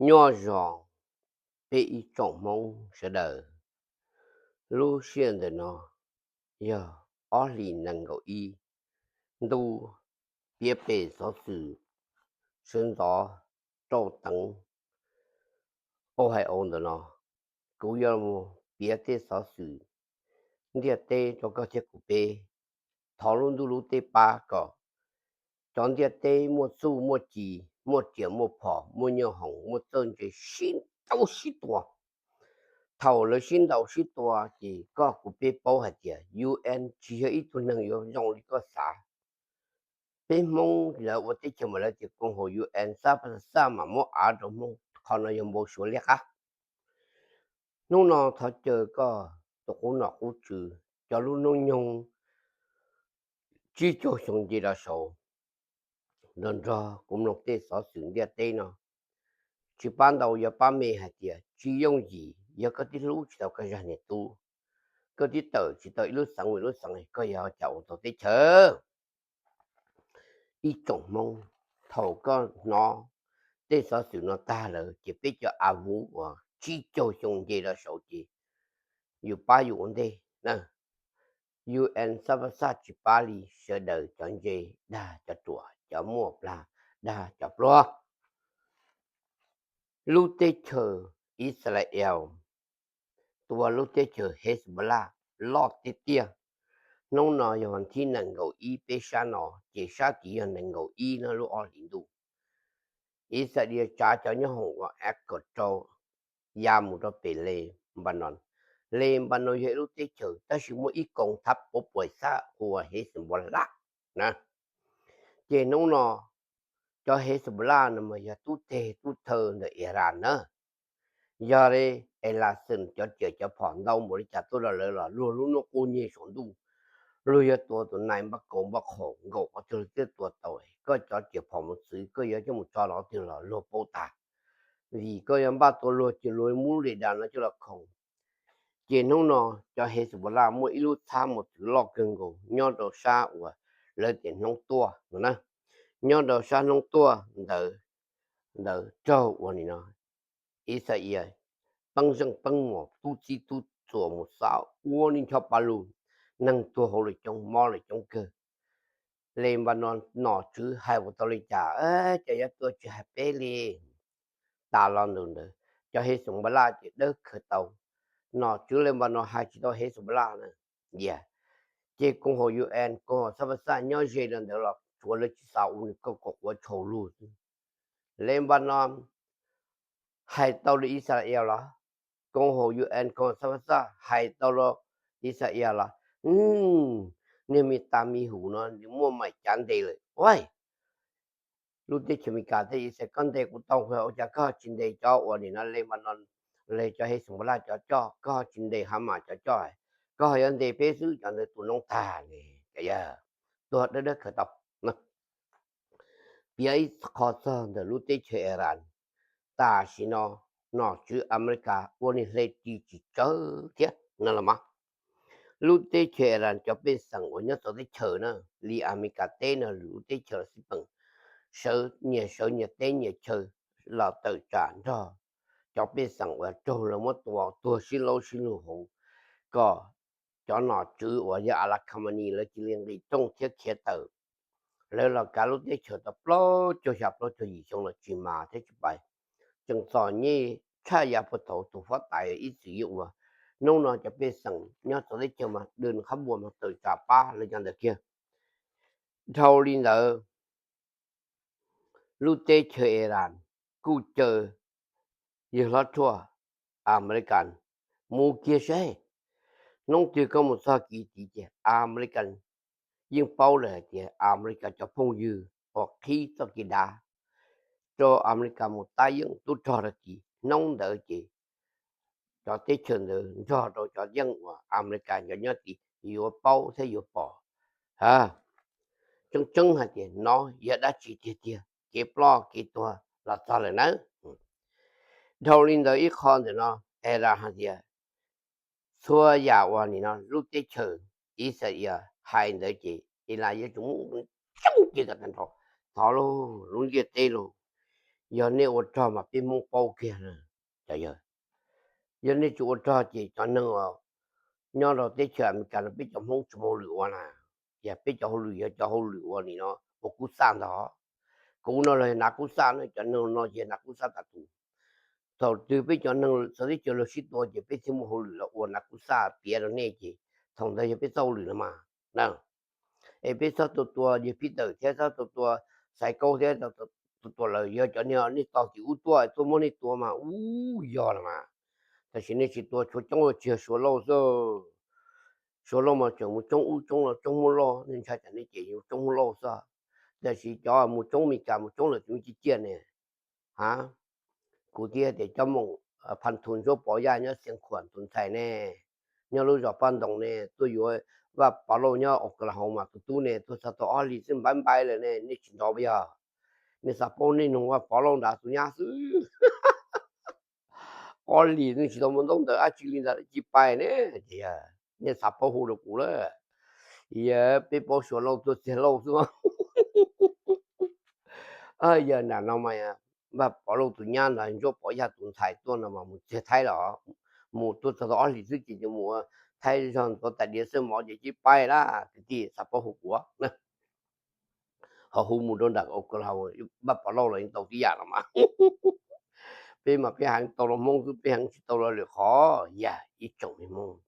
Nyob zoo peb ib tsoom Hmoob sawv daws. Lub sij hawm ntawm no yog ob hlis nees nkaum ib ntuj, piav pem xov xwm sawv ntxov rau teev Ohio ntawm no. Kuv yuav mus piav tej xov xwm ntiaj teb rau koj thiab kuv peb. Thov lub ntuj lub teb pab kom cov ntiaj teb muaj txuj muaj ci, muaj riam muaj phom, muaj nyooj hoom, muaj txawj ntse sib ntaus sib tua. Thaum lawv sib ntaus sib tua ces koj kuv peb paub hais tias U N tsis yog ib tug neeg yuav zoo li koj xav. Peb Hmoob lawv ua teb chaws mas lawv tias koom haum U N xab pha xaj mam muab av rau Hmoob, qhov no yog npau suav liab qab. Hnub no thov caw koj tus qub nom qub tswv cov lub hnub nyoog tsib caug xyoo nce rau saud nrog nrog kuv mloog tej xov xwm ntiaj teb no. Tsis pab ntau yog pab me hais tias tsis yooj yim yog koj twb hlub tsis tau koj zaj niam tub, koj twb tawm tsis tau ib lub xeev ib lub xeev, koj yuav cas ua tau teb chaws. Ib tsoom Hmoob, thaum koj hnov tej xov xwm no tag lawm ces peb cov av vuv uas tsib caug xyoo nce rau saud ces yus pab yus ua ntej na. U N xab pha xaj tsis pab li, sawv daws cov ntse dag cov ruam, cov muaj plag dag cov pluag. Lub teb chaws Israel tua lub teb chaws Hezbollah loj tiag tiag. Hnub no yog vas thib nees nkaum ib peb sab no, ces sab tid yog nees nkaum ib no lub ob hlis ntuj. Israel tsav cov nyob hoom uas Ecuador ya mus rau pem Lebanon. Lebanon yog ib lub teb chaws tab sis muaj ib koom thab puav puas xab hu ua Hezbollah na. Ces hnub no cov Hezbollah no mas yog tub teg tub thaw ntawm Iran na. Yog li es lam xwm cov riam cov phom ntau npaum li cas tuaj rau lawv los luag lub hnub qub nyiag saum ntuj, luag yuav tua tus nais npaj kaus npaj qhaum nkaus qhov twg los twb tua tau. Koj cov riam phom mus txwv, koj yuav coj mus tso rau qhov twg los luag paub tas, vim koj yuav npaj tua luag ces luag muab lub radar no coj los khoom. Ces hnub no cov Hezbollah muaj ib lub txhab mus txwv loj kawg nkaus nyob rau sab uas lawv tias hnoob tuaj no na, nyob rau sab hnoob tuaj ntawd, ntawd raug uas nim no Israel peeb zeej peeb mom tub txib tub txuas mus xauj ua li ncho pa lug, neeg tuag hauv lawm coob, mob lawm coob kawg. Lebanon nom tswv hais ua tau li cas, ces yuav tua tsis hais peb li. Tas los ntawm ntawd cov Hezbollah ces dawb khaws tau. Nom tswv Lebanon hais tsis tau Hezbollah na. Ces koom haum U N, koom haum xab pha xaj nyob ze rau ntawd los tsuav lawv tsis xav ua nws koj kom quav tshau lug xwb. Lebanon hais tau li Israel los, koom haum U N koom haum xab pha xaj hais tau li Israel los, niag me tas me hum no nws muaj maim cav ntes lawm. Lub teb chaws Amelikas teb Israel, koj ntes kuv tau, ua cas koj tsis ntes cov uas nim no Lebanon, cov Hezbollah cov coj, koj tsis ntes Hamas cov coj, koj yuav ntes peb xwb, cov ntawd tus noob tag li. Yog tuag dawb dawb khaws tau. Piav ib qho txog ntawm lub teb chaws Iran, tam sim no nom tswv Amelikas ua niag hle ris tsis tsawg thiab no los mas. Lub teb chaws Iran cov pej xeem uas nyob txawv teb chaws na, li Amelikas teb no lub teb chaws los xij peem, sawv nyias sawv nyias teb nyias chaw los tawm tsam nrog cov pej xeem uas raug lawv muab tua tuag sib laub sib lug hauv, kom cov nom tswv uas yog Al Khamenei lawv cia li nqis rooj thiab khiav tawm. Lawv los kav lub teb chaws tau plaub caug xya plaub caug yim xyoo los tsis mas thiab tsis pais, tseem txom nyem tshaj yav puag thaum tus huab tais ib txwm yuav ua. Hnub no cov pej xeem nyob txawv teb chaws mas dwm qhab npua mas tawm tsam pab lawv cov ntawd kiag. Dhau li ntawd, lub teb chaws Iran kuj caw yawg hlob tshuaj Amelikas mus kiag saib. Hnub twg koj mus txog kiv tid ces Amelikas yeej paub lawm hais tias Amelikas cov phooj ywg uas qhib txoj kev dav rau Amelikas mus tab yeej tub rog rau tid. Hnub ntawd ces cov teb chaws ntawd nrog rau cov yeej uas Amelikas cov nyob tid yuav paub thiab yuav pom. Tseeb tseeb hais tias no yog dab tsi tiag tiag, kev ploj kev tuag los txog lawm nawb. Dhau li ntawd ib qho ntawm no, Iran hais tias txhua yam uas nim no lub teb chaws Israel hais ntawd ces Iran yuav tsum muab txeeb cia kom tag nrho. Thov lauj, lub ntiaj teb lauj, Yog nej ua rog mas peb Hmoob paub kiag na. Cov yawg, yog nej tsis ua rog ces cov neeg nyob rau teb chaws Amelikas no peb cov Hmoob tsis muaj hauj lwm ua na. Yog peb cov hauj lwm yog cov hauj lwm ua nim no ua kub xaj ntag. Kuv no los yog hnav kub xaj na, cov neeg no ces hnav kub xaj tas tus. Thaum twg peb cov neeg txawv teb chaws los sib tua ces peb thiaj muaj hauj lwm los ua hnav kub xaj piav rau nej ces thaum ntawd yog peb txoj hauj lwm no mas. Es peb txhob tua tua yawg Phib Tawm thiab txhob tua tua Xaiv Kaub thiab, tua tua lawm yog cov niag nej tos tim ub tuaj tuaj muab nej tua mas ub yog los mas. Tam sim nej tsis tua tshuav coob ua tsis yog Suav Lauj xwb. Suav Lauj mas tseem mus coob ub coob no coob Hmoob Lauj, nej ntshai tsam nej ces yuav coob Hmoob Lauj xwb. Tam sim cov mus coob Meskas mus coob lawm tus me ciaj ciaj ne. Ha, kuv thiaj tias cov moom Phas Thum Ntsuab Pov Yaj nyob Xiav Khuam tus ntxhais ne, nyob lub zos Paj Ntoos ne, tuaj yuav Vaj Pov Lauj nyob Oklahoma tus tub ne, tuaj txog tau ob hlis xwb npaib npaib lawm ne, nej tsis nrov yog? Nej xav paub nej nug Vaj Pov Lauj nrad tus nyab xwb. Ob hlis nej tsis tau muaj ntaub ntawv dab tsi li ntawd cia li pais ne. Ces nej xav paub hu rau kuv lawm. Yog peb paub Suav Lauj tuaj txiag lauj xwb. Yog nram no mas Vaj Pov Lauj tus nyab ntawd Ntsuab Pov Yaj tus ntxhais tuaj no mas mus txiag Thaib los, mus tuaj txog tau ob hlis xwb ces mus Thaib zog ntxuav tais diav xwb mov ces cia li pais lawm. Kwv tij xav paub hu kuv, ho hu mus rau nram Oklahoma, Vaj Pov Lauj los yeej tau tib yam los mas. Peb mas peb heev tau rau Hmoob xwb, peb heev tsis tau rau lwm qhov. Yog ib tsoom me Hmoob,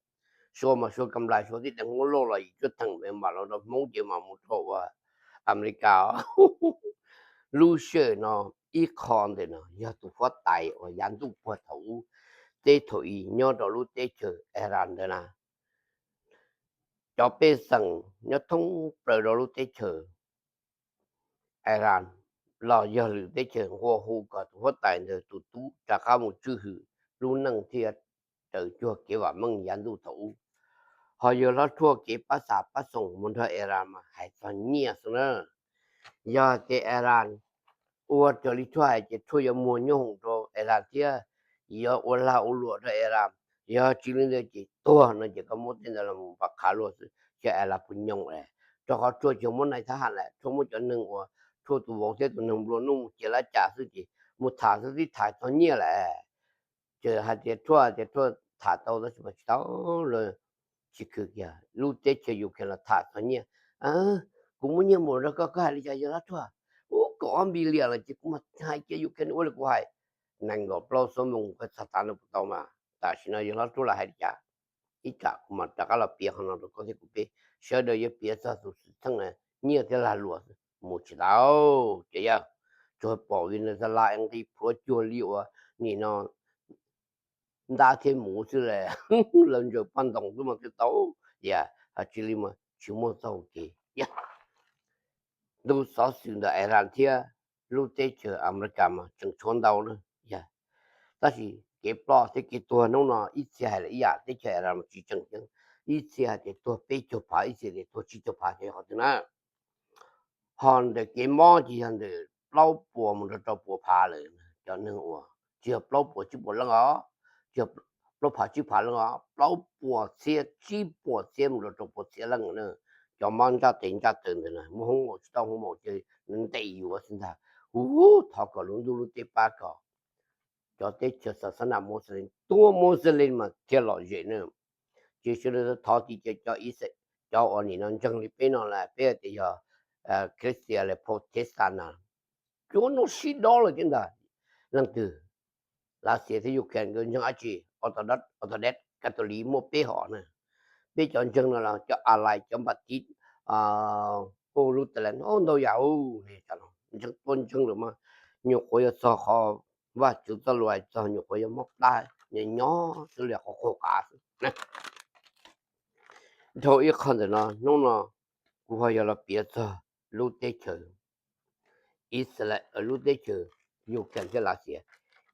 Suav mas Suav kam lais, Suav tib deev Hmoob loj los yim cuaj theem, mam los rau Hmoob ces mam mus rau ua Amelikas. Lub sij hawm no ib qho ntawm no yog tus huab tais uas yav ntuj puag thaum ub, teb thaum i nyob rau lub teb chaws Iran ntawd na. Cov pej xeem nyob thoob plaws rau lub teb chaws Iran los yog lwm teb chaws nqua hu kom tus huab tais ntawd tus tub rov qab mus tswj hwm lub neej thiaj raws cuag kev vam meej yav ntuj thaum ub. Ho yawg hlob Tshuaj kev pab xav pab xoom mus nrog Iran mas hais txog nyiaj xwb na. Yog tias Iran ua raws li Tshuaj hais ces Tshuaj yuav muag nyoob hoom rau Iran thiab yuav ua lag ua luam rau Iran. Yog tsis li ntawd ces tuag no ces koj muab tej ntawd los mus npam qhav luag xwb, cia Iran puas nyoo es. Rau qhov Tshuaj tsis muab nais thab ham lawm, Tshuaj muab cov neeg uas Tshuaj tus vauv thiab tus neeg nplua nuj mus cia lab cas xwb ces mus tham xwb twb tham txog nyiaj lawm. Ces hais tias Tshuaj tias Tshuaj tham tau tab sis mas tsis tau, lawv tsis khwv kiag. Lub teb chaws Ukraine los tham txog nyiaj. Kuv muab nyiaj mus rau koj, koj hais li cas yawg hlob Tshuaj? Ub, kaum ob npi liam lawm ces kuv mas hais kiag Ukraine ua li kuv hais. Nees nkaum plaub xuab moos koj txog tav no puas tau mas? Tam sim no yawg hlob Tshuaj los hais li cas? Ib tsam kuv mam rov qab los piav qhov no rau koj thiab kuv peb sawv daws yuav piav txog tus xwm txheej nyiaj thiab lag luam mus tsis tau. Ces yog tsuas pom Venezuela nqi plhuav cuag li uas nim no ntab thiab muv xwb las, lawv ntsaws paj ntoos xwb mas thiaj tau. Yog hais tsis li mas tsis muaj txoj hau kev. Ntu xov xwm ntawm Iran thiab lub teb chaws Amelikas mas tseem tshuav ntau na. Yog, tab sis kev ploj thiab kev tuag hnub no ib txhia hais lawm ib yam, teb chaws Iran mas tsis tseem ceeb, ib txhia hais tias tuag peb caug phav, ib txhia tias tuag tsib caug phav, ces yog qhov twg na? Ho ntawm kev mob ces yog ntawm plaub puas mus rau rau puas phav lawm. Cov neeg uas tsis yog plaub puas tsib puas leej os, tsis yog plaub phav tsib phav leej os, plaub puas txhiab tsib puas txhiab mus rau rau puas txhiab leej na. Cov mob ntsaj tes ntsaj taw ntawd na, muaj hoob maum tsis tau hoob maum ces ntes yuav xwb ntag. Ub, thov kom lub ntuj lub teb pab kom cov teb chaws xa xab nas Moslem tuab Moslem mas thiaj lom zem na. Ces sawv daws thov tim cov, cov uas nim no ntseeg li peb no las, peb tias yog Christian los Protestant na, cuav no sib dob lawm thiab ntag. Leej twg? Lav Xias thiab Ukraine nkawd ntseeg dab tsi? Orthodox, Catholic muaj peb hom na. Peb cov ntseeg no los cov Alai, cov Npam Tiv, Lutherans, ntau yam ub. Ntseeg tuaj ntseeg lawm mas nyuam qhuav yuav txog qhov Vajtswv txoj lus hais txog, nyuam qhuav yuav mob plab nyob nyob xwb li, qhov qaug qav xwb. Dhau ib qho ntawm no, hnub no kuv ho yog los piav txog lub teb chaws Israel, lub teb chaws Ukraine thiab Lav Xias.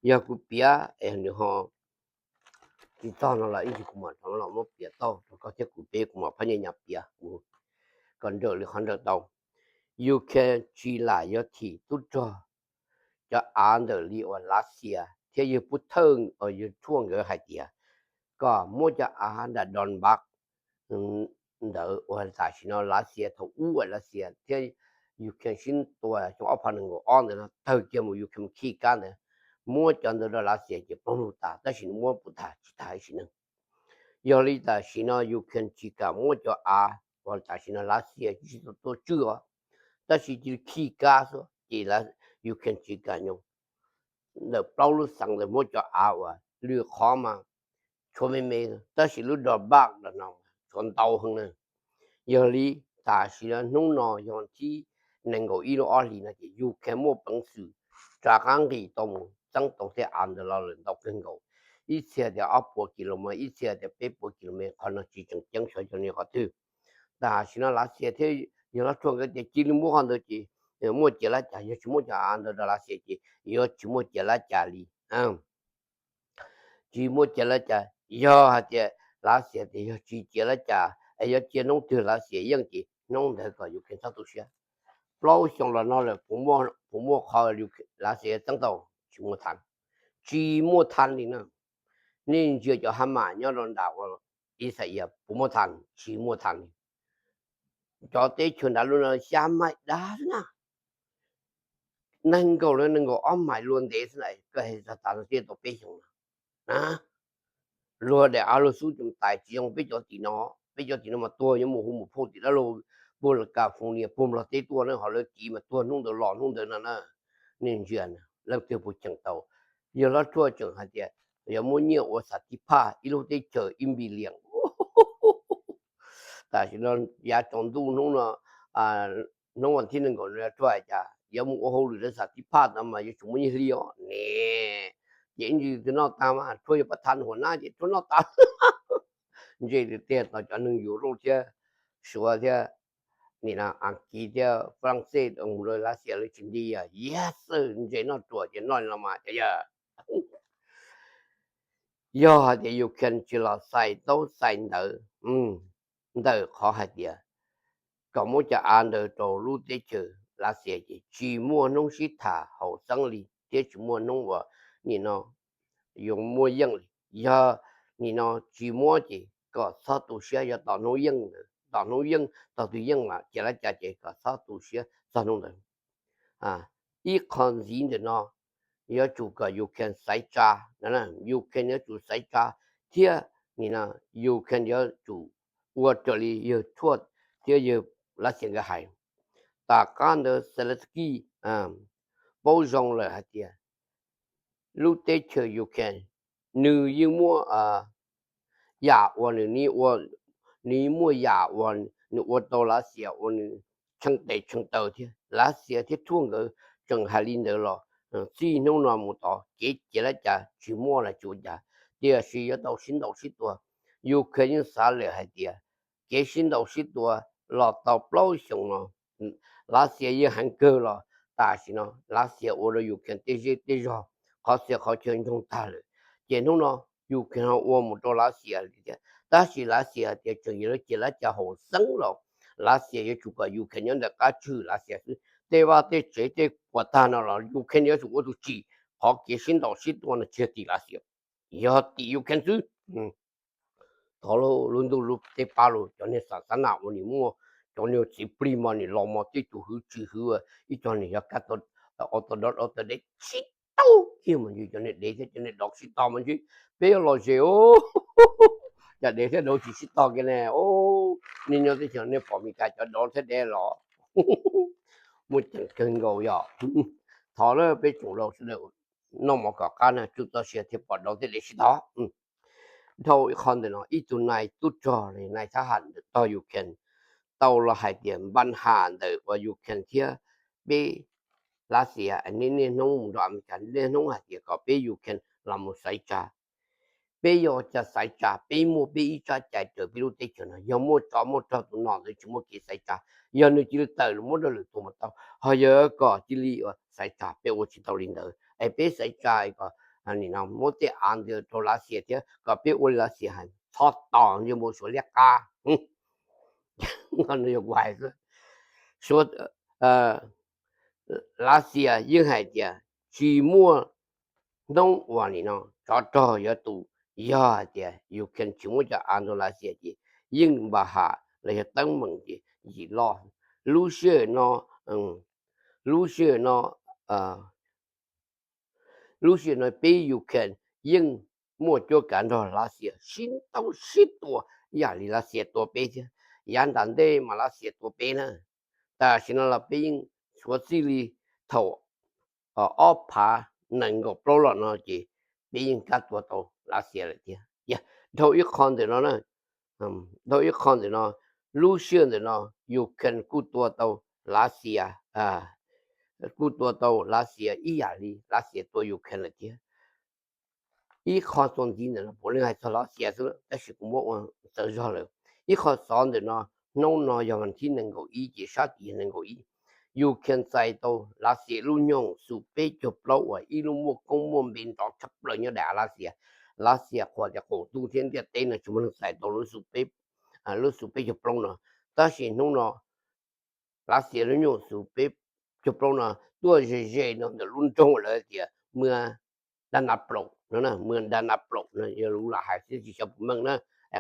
Yog kuv piav es nws ho tsis txog no los ib ntsis kuv mam rov los muab piav tau rau koj thiab kuv peb, kuv mam phab nyas nyas piav kuv kom nrawm li qhov nrawm tau. Ukraine tsis lam yuav thim tub rog cov av ntawm li uas Lav Xias thiab yawg Pub Thawj, yawg Tshuaj nkawd hais tias kom muab cov av nram Donbas ntawd uas tam sim no Lav Xias, thaum ub uas Lav Xias thiab Ukraine sib tua xyoo ob phav nees nkaum ob ntawd no tawg kiag mus, Ukraine mus khi kab ntawd, muab cov ntawd rau Lav Xias ces plaub lug tas, tab sis nws muab puas tag tsis tag ib sim neej. Yog li tam sim no Ukraine tsis kam muab cov av uas tam sim no Lav Xias tsis tau tua tswj os, tab sis cia li khi kab xwb ces Ukraine tsis kam nyob ntawm plaub lub xeev ntawd muab cov av uas lwm qhov mas tshuav me me, tab sis lub Donbas no tshuav ntau heev na. Yog li tam sim no hnub no yog thib nees nkaum ib lub ob hlis no ces Ukraine muaj peev xwm rov qab nqis tau mus txeeb tau tej av ntawd los lawm ntau kawg nkaus. Ib txhia tias ob puas kis lus mev, ib txhia tias peb puas kis lus mev, qhov no tsis tseem ceeb xyov yog nyob qhov twg. Tam sim no Lav Xias thiab yawg Lav Rhuaj nkawd tias cia li muab qhov ntawd ces muaj ciav lab cas, yog tsis muab cov av ntawd rau Lav Xias ces yuav tsis muaj ciav lab cas li. Tsis muaj ciav lab cas, yog hais tias Lav Xias tias yog tsis ciav lab cas es yuav cia hnub twg Lav Xias yeej ces hnub ntawd kom Ukraine txhob tu siab. Plaub xyoo los no lawm puas muaj qhov Lav Xias txeeb tau? Tsis muaj thav, tsis muaj thav li na. Nej ntsia cov Hamas nyob rau nram ua Ixayees puas muaj thav? Tsis muaj thav li. Cov teb chaws nram lub no xya mais dab xwb na, nees nkaum los nees nkaum ob mais luag ntev xwb na, koj hais txog tas no thiaj tau peb xyoos na. Luag daim av luag xub tais tsis zoo peb cov tim no, peb cov tim no mas tuag yuav mus hu mus phauj tim dab laug, puag California puag Nplog teb tuaj na, ho lawv kiv mas tuag hnub ntawd los hnub ntawd no na. Nej ntsia leej twg puas cheem tau. Yawg Lav Rhuaj tseem hais tias yog muab nyiaj ua xav tib phaj ib lub teb chaws ib npi liam. Tam sim no yav tsaus ntuj hnub no, hnub vas thib nees nkaum no Yawg Lav Rhuaj hais tias yuav mus ua hauj lwm rau xav tib phaj no mas yuav tsum muaj nyiaj hli os ne. Ces ib ntsis twg noj tag mas Rhuaj yuav pab thav huam nab ces Rhuaj noj tag. Ntse tiag tiag, tau cov neeg Europe thiab Suav thiab nim no Askiv thiab Fab Laj Xej mus rau Lav Xias lawv tsis nti, yog xwb ntse noj ruam ces noj li no mas cov yawg. Yog hais tias Ukraine tsis los xais taub xais ntawv ntawm qhov hais tias kom muab cov av ntawd rau lub teb chaws Lav Xias ces tsis muaj hnub sib tham haum xeeb li thiab tsis muaj hnub uas nim no yuav muaj yeej li. Yog nim no tsis muab ces kom txhob tu siab, yog tom hnub yeej ntawd, tom hnub yeej tog twg yeej mas cia lab cas ces kom txhob tu siab txog hnub ntawd. Ib qho ntxiv ntawm no yuav tsum kom Ukraine xaiv tsa, Ukraine yuav tsum xaiv tsa thiab nim no Ukraine yuav tsum ua raws li yawg Trump thiab yawg Lav Xias nkawd hais. Tom qab ntawd Zelensky paub zoo lawm hais tias lub teb chaws Ukraine nws yeej muaj yam uas nws, nws yeej muaj yam uas nws ua tau Lav Xias uas nws tshee tes tshee taw thiab. Lav Xias thiab Trump nkawd tseem hais li ntawd los txij hnub no mus tod kev cia lab cas tsis muaj los tsis ua cas, tiam sis yuav tau sib ntaus sib tua. Ukraine yeej xav lawm hais tias kev sib ntaus sib tua los tau plaub xyoos no, Lav Xias yeej heev kawg los tam sim no Lav Xias ua rau Ukraine tej zej tej zog, qhov txhia qhov chaw ntsoog tag lawm. Ces hnub no Ukraine ho ua mus rau Lav Xias li thiab, tab sis Lav Xias hais tias tseem yuav cia lab cas haum xeeb los Lav Xias yuav tsum kom Ukraine nyob ntawm qab tswj Lav Xias xwb. Tej vaj tej tsev tej puas tag no los Ukraine yuav tsum ua tus tsim qhov kev sib ntaus sib tua no tsis yog tim Lav Xias, yog tim Ukraine xwb. Thov lub ntuj lub teb pab los cov niag xam xab nam uas nim muaj cov niag txiv plig mas nim los mas tej tus hwv tsis hwv, ib co niag yog kab tau, tau dev sib tau kiag mas ntshe cov niag dev thiab cov niag dov sib tog mas ntshe peb yuav lom zem os. Cov dev thiab dov tsis sib tog kiag ne. Nej nyob teb chaws nej pom Meskas cov dov thiab dev los muaj ceem kawg nkaus yom. Thov lawm peb tsoom laus sawv daws noj mov kom qab na, tsum txoj sia thiaj pom dov thiab dev sib tog. Dhau ib qho ntawm no ib tug nais tub rog los nais thab ham ntawm tog Ukraine tau los hais tias npaj ham ntawm uas Ukraine thiab peb Lav Xias niaj hnub mus nrog Amelikas niaj hnub hais tias kom peb Ukraine los mus xaiv tsa. Peb yuav ua cas xaiv tsa? Peb muaj peb ib tsab cai raws peb lub teb chaws no, yog muaj tsov muaj rog tus nom ntawd tsis muaj kev xaiv tsa. Yog nws cia li tawm los muab rau lwm tus mas tau, ho yog kom cia li ua xaiv tsa peb ua tsis tau li ntawd. Es peb xaiv tsa kom nim no muab tej av ntawd rau Lav Xias thiab kom peb ua li Lav Xias hais, txhob tos ntsej muag Suav liab qab. Suav, Lav Xias yeej hais tias tsis muaj hnub uas nim no tsov rog yuav tu. Yog hais tias Ukraine tsis muab cov av rau Lav Xias ces yeej npaj ham los yog teeb meem ces yim loj. Lub sij hawm no lub sij hawm no, lub sij hawm no peb Ukraine yeej muaj cuab kav nrog Lav Xias sib ntaus sib tua ib yam li Lav Xias tua peb thiab. Yav nram ntej mas Lav Xias tua peb na, tam sim no los peb yeej suav txij li thaum ob phav nees nkaum plaub los no ces peb yeej kab tua tau Lav Xias lawm thiab. Dhau ib qho ntawm no na, dhau ib qho ntawm no, lub sij hawm ntawm no Ukraine kuj tua tau Lav Xias, kuj tua tau Lav Xias ib yam li Lav Xias tua Ukraine lawm thiab. Ib qho txuas ntxiv ntawm no puav leej hais txog Lav Xias xwb, tab sis kuv muab ua txawv zog lawm. Ib qho xov ntawm no, hnub no yog vas thib nees nkaum ib ces sab tim yog nees nkaum ib, Ukraine txais tau Lav Xias lub nyooj Su peb caug plaub uas ib lub muaj koob muaj npe nrov tshaj plaws nyob daim av Lav Xias. Lav Xias qhuas tias qaum ntuj thiab ntiaj teb no tsis muaj neeg txais tau lub Su peb, lub Su peb caug plaub no. Tab sis hnub no Lav Xias lub nyooj Su peb caug plaub no tuaj ze ze no ntawm lub nroog lawv tias Mw Dab Nab Plaum no, Mw Dab Nab Plaum no yog lus lam hais xwb tsis xyov puas meej na.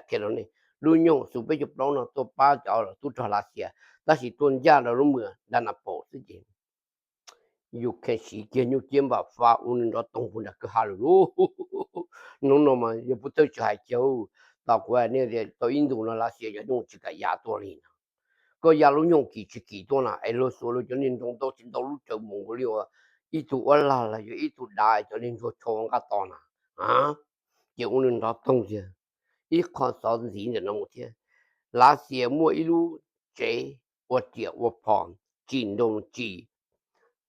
Qhia rau nej, lub nyooj Su peb caug plaub no tuaj pab cov tub rog Lav Xias, tab sis tuaj ncaj rau lub Mw Dab Nab Plaum xwb ces Ukraine siv kiag nyuj ciab npam fab ua nws nrov toog puag nram kwj ha lawm lauj. Hnub no mas yog pub thawj tsis hais kiag, tos kuv hais nej tias tau ib ntus no Lav Xias cov nyooj tsis kam ya tuaj li no. Koj ya lub nyooj kim tsis kim tuaj na es luag xuas luag cov niag nroo ntau tsis ntau lub tsaws mus nkaus li uas ib tug uab lag los yog ib tug dav cov niag ntsuag tsho nqaj tos na, ces ua nws nrov toog tiag. Ib qho xov ntxiv ntawm no mus thiab, Lav Xias muaj ib lub tsev ua riam ua phom, tsim nroog tsim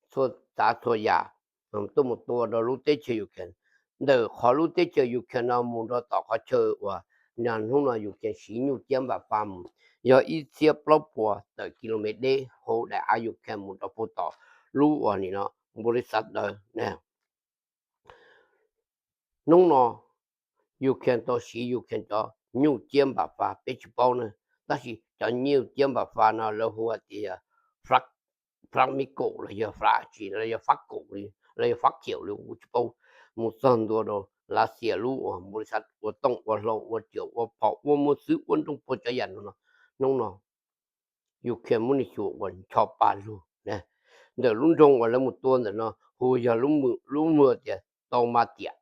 txhua tsav txhua yam tuaj mus tua rau lub teb chaws Ukraine. Ntawm qhov lub teb chaws Ukraine no mus rau tom qhov chaw uas hnub no Ukraine siv nyuj ciab npam fab mus yog ib txhiab plaub puas tawm kis lus mev deb hauv daim av Ukraine mus rau puag tom lub uas nim no npau li xav daws. Hnub no Ukraine tau siv Ukraine cov nyuj ciab npam fab peb tsis paub na, tab sis cov nyuj ciab npam fab no lawv hu tias yog fab mib kaum los yog fab tsis los yog fab kaum li los yog fab kiaum li kuv tsis paub, mus txog ntua rau Lav Xias lub uas npau li xav ua tooj ua hlau ua riam ua phom ua muaj xwb ua nroog puag cov yam no. Hnub no Ukraine muab nws xyuas uas ncho pa lug. Ntawm lub nroog uas lawv mus tua ntawm no hu yog lub mw tias Tau Ma Tiam,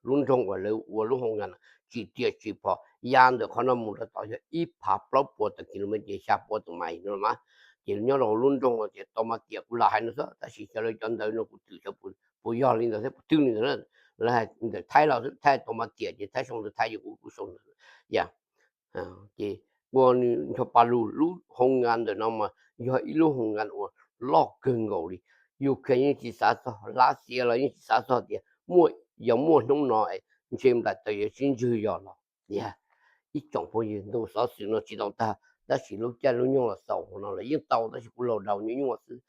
lub nroog uas lawv ua lub hoo ngas no tsim riam tsim phom ya ntawm qhov no mus rau tom yog ib phav plaub puas tawm kis lus mev ces xya puas tawm mais no mas, ces nyob rau lub nroog uas tias Tau Ma Tiam kuv lam hais no xwb tab sis xyov lawv cov ntawv no kuv twm xyov puas yog li ntawd thiab puas twb li ntawd na. Lawv hais ntawm Thaib los Thaib Tau Ma Tiam ces Thaib sau ntawv Thaib ces kuv kuj sau ntawv ya. Ces ua nws ncho pa lug lub hoo ngas ntawm no mas yog ib lub hoo ngas uas loj kawg nkaus li. Ukraine yeej tsis xav txog, Lav Xias los yeej tsis xav txog tias muaj, yog muaj hnub no ntshe nplaim taws yuav sib ntswg yog los tiag. Ib tsoom phooj ywg, ntu xov xwm no tsis tau tag tab sis lub caij lub nyoog los xaus no los yeej tau tab sis kuv laus daus nyuaj nyuaj xwb.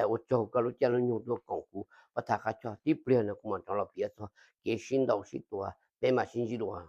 Ua tsaug koj lub caij lub nyoog tuaj koom kuv pab tham qab choj, tib pliag no kuv mam rov los piav txog kev sib ntaus sib tua, peb mam sib ntsib dua.